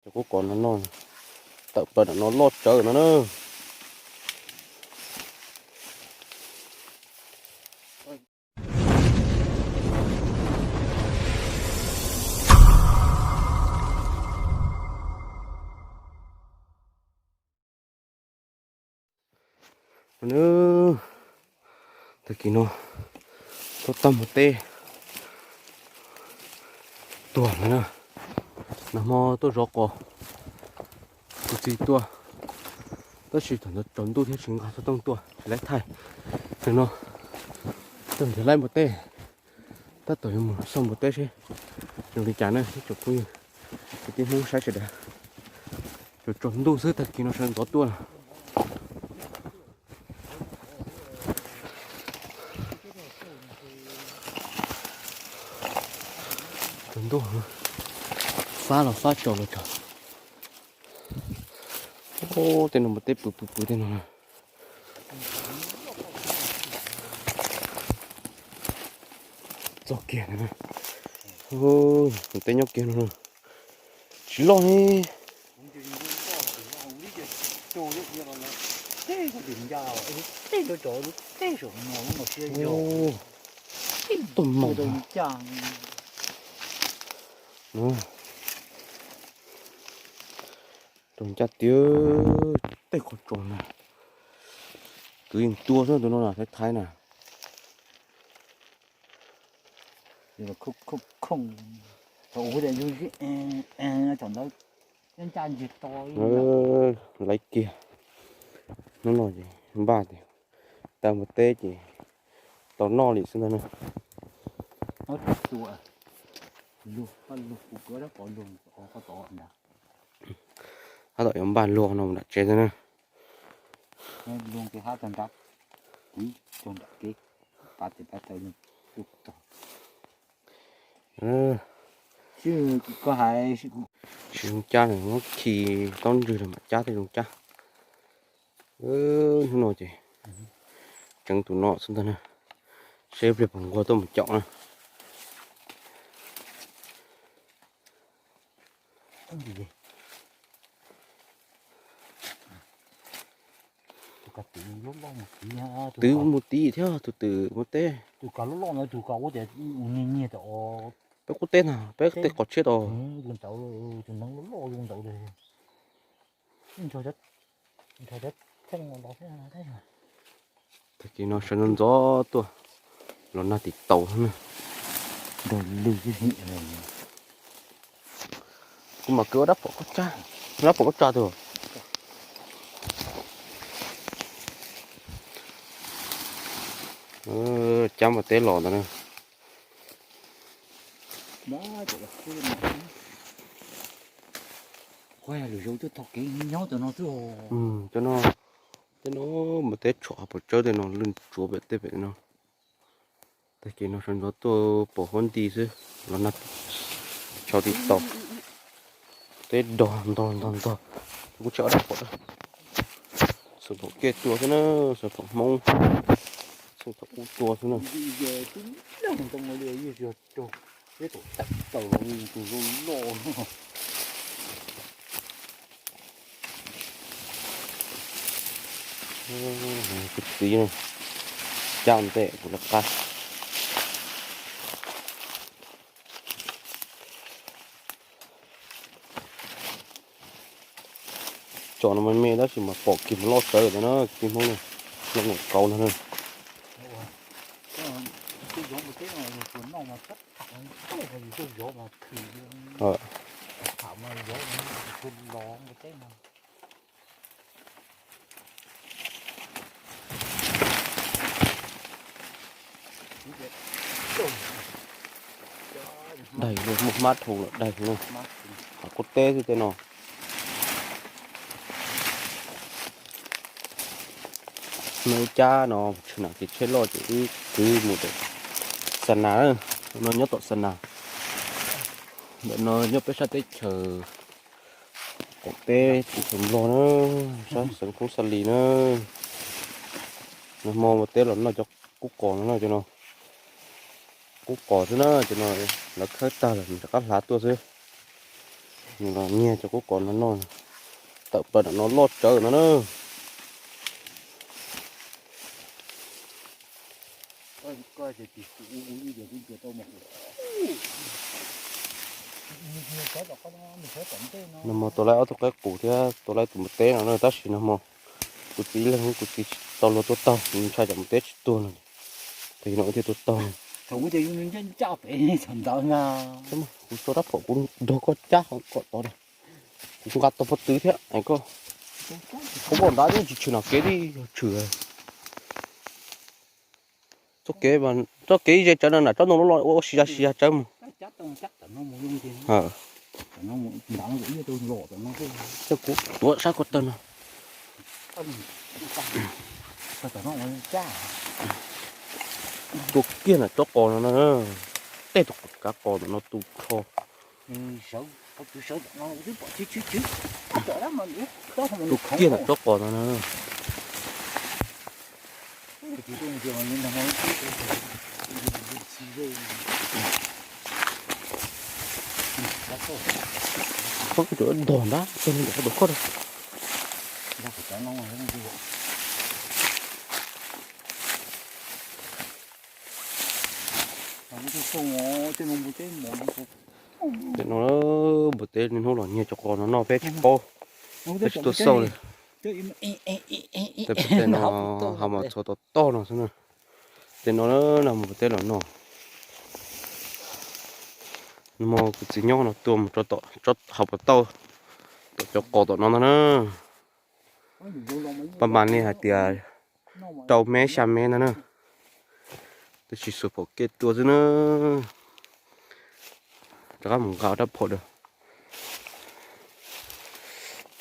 Cov kub kos no noj, tawm plaws nram no loj tsawv no na. Tag kis no tuaj tag mus teb tuag lawm na. Nag hmo tuaj zov qos, kuv txiv tuaj, tab sis thaum ntawd tsaus ntuj thiab tsis nqa xov tooj tuaj tsis laib thaij. Nim no tuaj nrhiav laib npua teb, tab tom yuav mus xauj npua teb seb zoo li cas na ib tsoom phooj ywg, kwv tij Hmoob saib sawv daws. Tsaus tsaus ntuj xwb tag kis no sawv ntxov tuaj. Tsaus ntuj, fab los fab tsaus los tsaus. Tej no npua teb pw pw pw tej no na. Txog kiag ntawd na. Npua teb nyob kiag no na. Tsis loj ne. Tuaj mos. Rau ncaj tiag, tej qhov tsos na. Kwv yeej tua xwb tus no na, thaib thaib na. Laiv kiag. Hnub no ces npaj tias tag npua teb ces tau noj li xwb ntag na. Tab tom yuav npaj luag no mus nram tsev xwb na. Tsis zoo cab na, muab khi taub ntswg los mam cab thiaj zoo cab. Hnub no ces tseev tus no xwb ntag na, seb pliag puas nquag tuaj mus caum na. Twv mus tid thiab tus twm mus teb. Peb qub teb na, peb tej qos tshiab tau. Tag kis no sawv ntxov ntxov tuaj los nag tim taus xwb na. Kuv mam kwv ua dab phom koj tsa, dab phom koj tsa tus. Cab npua teb los ntawd na. Cov no, cov no npua teb tshuam hav pam tsawb tej no lwj tsuav pem tej pem no. Tag kis no sawv ntxov tuaj pom huab nti xwb los nag tshau tim taus. Teb dog ntog ntog ntog, kuv tsis ua dab phom na. Xeem phom kej tua xwb na, xeem phom Hmoob, xeem phom ub tua xwb na. Kuv txiv cab ntej kuv lawv qab. Tsom no me me tab sis mas pom kiag mus loj tsawv ntawd na, kwv tij Hmoob na, loj nees kauv ntag na. Daig luaj, muaj hmab dhau lawm daig na. Hav kuj teb xwb tej no. No wb cab no tshwm nam kev tsheb loj ces wb kwv mus ntawm Xa Nas, no nyob tom Xa Nas. Ntawm no nyob peb sab teb chaws qaum teb teb chaws Nplog na, sab xeev Phoob Xa Lis na. Nag hmo ua teb los noj cov kub qos no na, cov no kub qos xwb na, cov no lawv khawb tag lawm rov qab hlav tuaj xwb. Nws los nyiag cov qub qos no noj, tawm plaws nram no loj tsawv no na. Nag hmo tua laib ob tug qaib qus thiab tua laib tus npua teb no na, tab sis nag hmo kuv txiv ib leeg kuv txiv tsis tau luag tua taug, ntshai cov npua teb tsis tuag no, tag kis no wb thiaj tua taug. Kuv tua rab phom kuv nrog koj cab kom tod, kuv nqa tau pob tw thiab es koj, kuv nqa nrad tsis tshwm no kev li, tshwm txoj kev, txoj kev ze tsawv no na, tsob ntoo loj loj ua si ya si ya tsawv mus. Kuv tuav sab ko taw no, tua kiag na tsob qos no na, tej tus kav qos ntawm no tu kho. Tua kiag na tsob qos no na. Koj tus dog nrad, tus koj. Tej no npua teb niaj hnub los nyiag cov qos no noj peb tsis paub, peb tsis tuaj xauj li. Tej no ho mas txhua tau toj no xwb na. Tej no na npua teb los noj. Nag hmo kuv txiv nyob no tua mus rau tom hav pas tauj, tom cov qos tom no ntag na. Pab mas nej hais tias rau mev xya mev ntag na. Tab sis xuas phom kej tua xwb na. Rov qab mus nqa rab phom dua.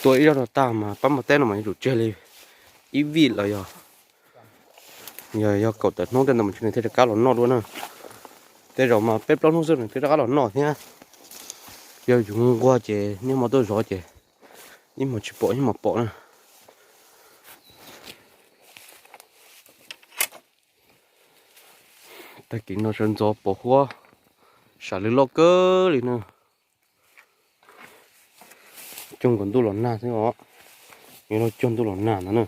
Tua ib zaug no tag mas pab npua teb no mas yuav tsum tseg li ib vij los yog, yog, yog kaum tawm hnub tej ntawd mas nws thiaj rov qab los noj dua na. Tej zaum mas peb plaub hnub xwb nws thiaj rov qab los noj thiab. Yog yus nquag ces niaj hmo tuaj zov ces ib hmos tsis pom ib hmos pom na. Tag kis no sawv ntxov pos huab, sam lwj loj kawg li na. Cuag nkaus ntuj los nag xwb os. Yuav luag cuag ntuj los nag ntag na.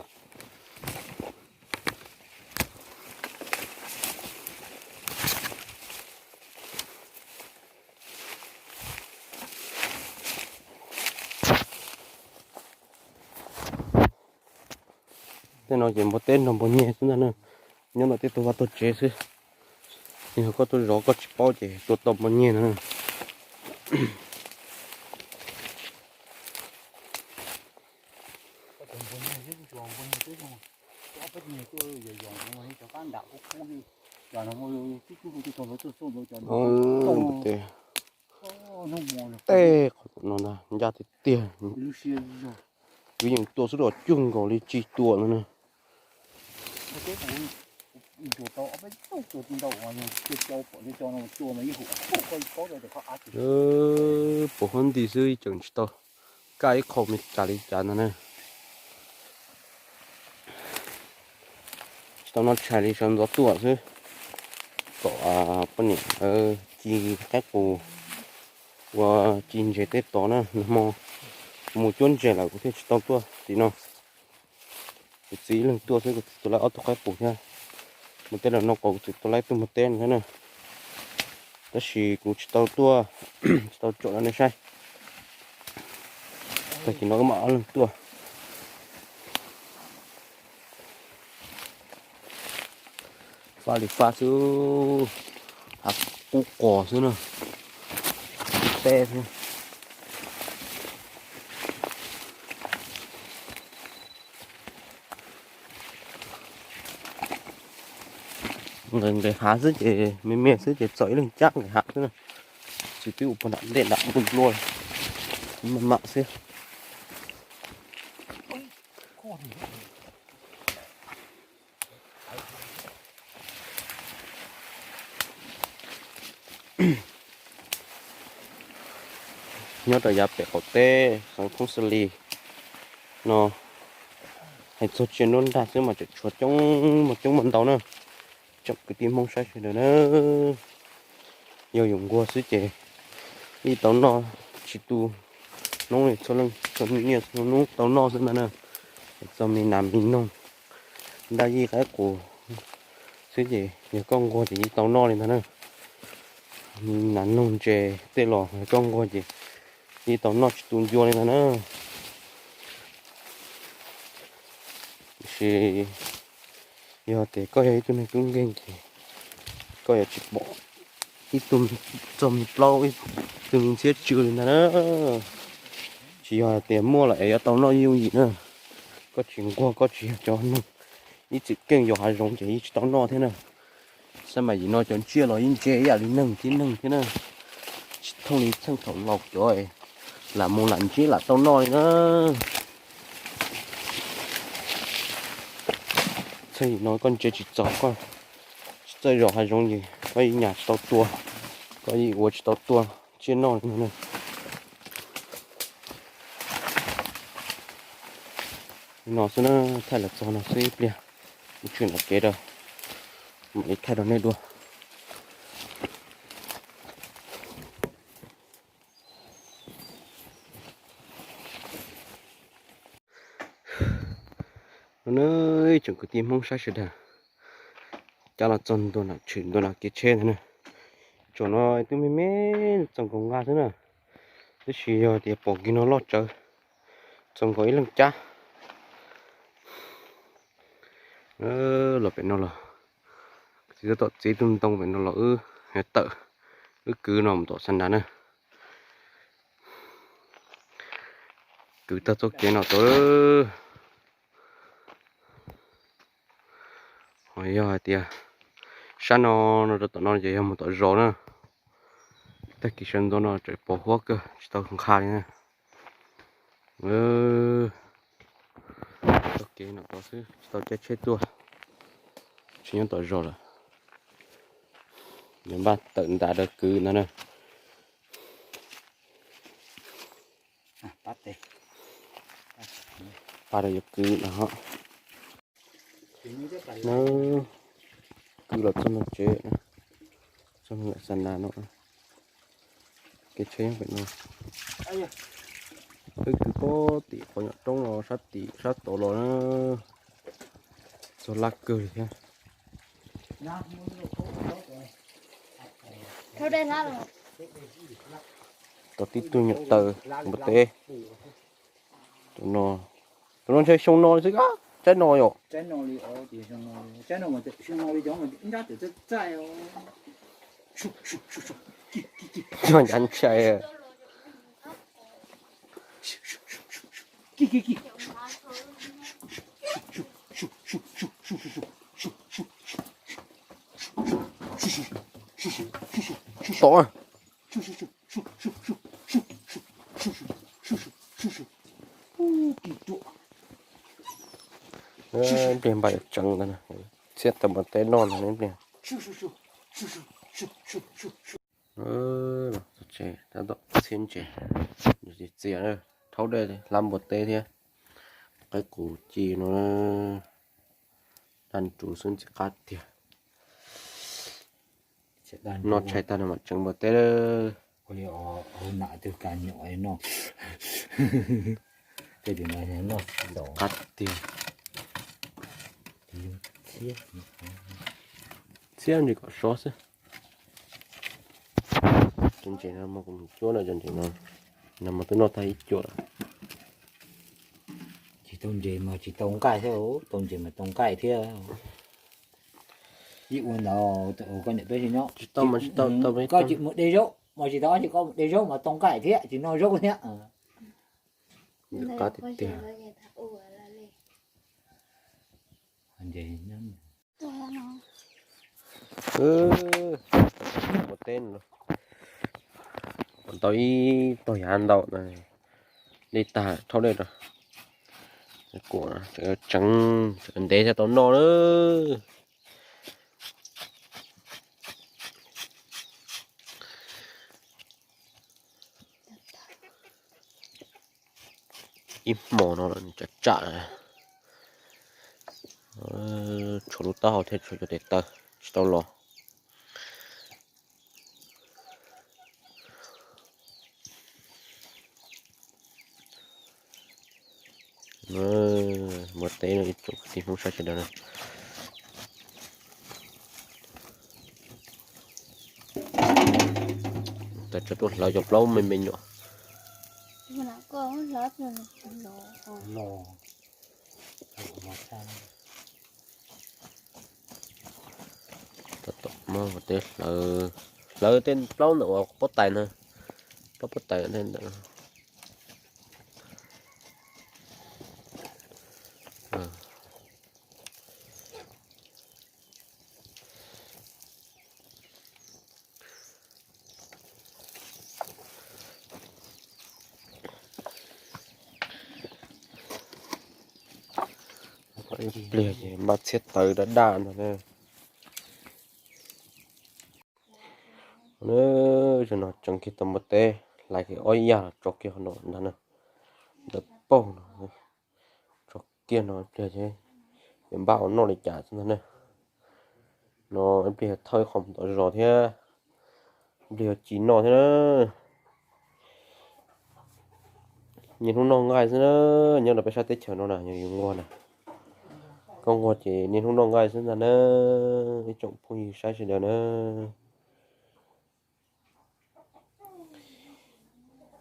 Tej no ces npua teb nrog npua nyiag xwb ntag na. Nyob ntawm tej tug vaj tug tsev xwb. Yog koj tuaj zov koj tsis paub ces tua tau npua nyiag no na. Tej qhov no ncaj tiag tiag. Kuv yeej tua xwb los cuag nkaus li tsis tua no na. Pos huab nti xwb tseem tsis tau kaj ib qho me cas li cas ntag na. Tsis tau noj tshais li sawv ntxov tuaj xwb. Kom poj niam ci qaib qus ua ci ntses tej tod na, nag hmo kuv mus cuab ntses lawm kuv thiaj tsis tau tuaj tim no. Kuv txiv ib leeg tuaj xwb, kuv txiv tua laib ob tug qaib qus thiab. Npua teb los noj qos kuv txiv tua laib tug npua teb no thiab na. Tab sis kuv tsis tau tuaj, tsis tau tsom rau nej saib. Tag kis no wb mam ob leeg tuaj. Fab li fab xwb, hav qub qos xwb na, teb xwb. Nqes nqes hav xwb ces me me xwb ces txaus ib leeg cab nqes hav xwb na. Tsis twb ua puag nram ntej nram nplua nplua, maj mam xwb. Nyob rau yav pem qaum teb xeev Thoob Xas Lis no, hais txog tsiaj nruab nrag xwb mas tseem tshuav coob mas coob mas ntau na. Tsoom kwv tij Hmoob saib sawv daws na, yog yus nquag xwb ces yeej tau noj tsis tu hnub li txhua leej txhua niaj txhua hnub tau noj xwb ntag na. Txog me nas me noog, ntaj yij qaib qus xwb ces yog koj nquag ces yeej tau noj li ntag na. Me nas noog ntses tej los yog koj nquag ces yeej tau noj tsis tu ncua li ntag na. Tiam sis yog tias koj yog ib tug neeg tub nkeeg ces koj yuav tsis pom ib tug txog me plaub ib tug me ntxhiab tsw li ntag na. Tsis yog hais tias muaj los es yuav tau noj yooj yim na. Koj tsis nquag koj tsis yog cov neeg ib txwm keej yos hav zoov ces yeej tsis tau noj thiab na. Xab mas yim no cov ntsiaj los yeej ntse ib yam li neeg thiab neeg thiab na. Tsis thooj li txheej thaum laus cov lam mus lam ntsib lam tau noj li na. Txheej yim no koj ntse tsis txaus, koj tsis txawj yos hav zoov ces koj yeej nyas tsis tau tua, koj yeej ua tsis tau tua tsiaj noj li no na. Li no xwb na, thaij los txog no xwb ib pliag, mus tshwm nram kev rau, mam li thaij rau nej dua. No na, ib tsoom kwv tij Hmoob saib sawv daws, cab los txog ntua nram tshwm ntua nram kev tsheb ntag na. Tsoom no twb me me txaus nkaus nqa xwb na, tab sis yog tias pom kiag no loj tsawv, txaus nkaus ib leeg cab. Los pem no los, txiv tab tom txiav tus ntoo pem no los wb tawm, wb kwv no mus tom Xab Nas na. Kwv tag txoj kev no tod. Ho yog hais tias sab no, no rau tom no ces yog mus tom zos na. Tag kis sawv ntxov no tseem pos huab kawg tsis tau nqa li na. Txoj kev no tod xwb tsis tau caij tsheb tuaj, tsis nyob tom zos lawm. Npaj tawm ntas rau kwv ntag na. Pab rau yuav kwv no. Na, kwv los txog no tsev, txog no lawm Xab Nas no. Kev tsheb pem no. Wb kwv pem tim qhov nyuam roob no sab tim sab tod los na. Txog laj kawg li thiab. Tau tib tug nyuam taws npua teb. Tus no, tus no ntshe xyoo no li xwb, tshaib no yom. Cov ncav ntshai. Tod. Ib pliag npaj yuav tseev ntag, txhiab tau npua teb noj ntag ib pliag. Txog tsev tab tom txhiab ntses, txias txias, rhaub dej hlab npua teb thiab. Qaib qus ci no, daj nrus xwb ntxim qab tiag. Noj tshais tag no mam tseev npua teb. Qab tiag. Txhiab ntses kom sov xwb. Cov ntses no mas kuv mus cuab no, cov ntses no, no mas twb noj tag ib cuam lawm. Tsis tau ntses mas tsis tau nqaij thiab, tau ntses mas tau nqaij thiab. Ib ua ntawd koj niam peb tsis nyob. Tsis tau mas tsis tau, tau mas koj tsis mus de zaub mas tsis tau, tsis koj mus de zaub mas tau nqaij thiab, tsis noj zaub thiab. Qab tiag tiag. Ua teb no, tau ib tog yav ntau, dej tag rhaub dej rau, kuam tseev, tseev ntev thiaj tau noj na. Ib hmo no lawm nws tsam tsam, tshuav lub taub hau thiab tshuav cov tes taw tsis tau los. Npua teb no ib tsoom kwv tij Hmoob saib sawv daws na. Tas tso tuaj hlawv cov plaub me me nyuam. Tom tom muab npua teb hlawv, hlawv tej plaub ntawm uas pob tais na, plaub pob tais ntawm. Ib pliag ces npaj txhiab tawv daj daj ntag na. Zaum no tseem kiag tau npua teb hlais kiag ob yaj los tso kiag no ntag na. Ntawm paug no tso kiag no ib pliag ces yuav npaj ua noj li cas xwb ntag na. No ib pliag thawj qhov ntov zos thiab, ib pliag ci noj thiab na. Niaj hnub noj nqaij xwb na, nyob rau peb sab teb chaws no na yog yus nquag na. Koj nquag ces niaj hnub noj nqaij xwb ntag na, ib tsoom phooj ywg saib sawv daws na.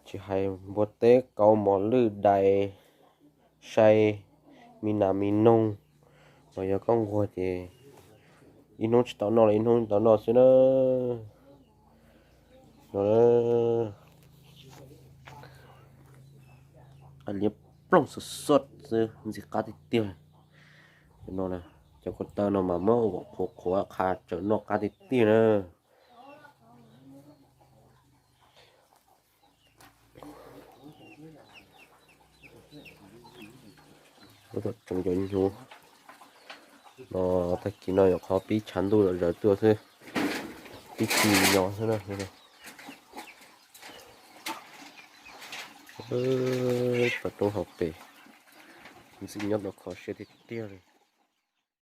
Tsis hais npua teb, kauv, mos lwj, dais, sai, me nas me noog, los yog koj nquag ces ib hnub tsis tau noj los ib hnub tau noj xwb na. No liab ploog xwb xwb xwb, ntxim qab tiag tiag. No cov ko taw no mas muab ua qhuav qhuav qha tseem noj qab tiag tiag na. Tseem cov hnyuv no, tag kis no yog qhov pib tshav ntuj zom zaws tuaj xwb, pib ci nyo xwb na. Pas roob hauv pes ntxim nyob tau kho siab tiag tiag li.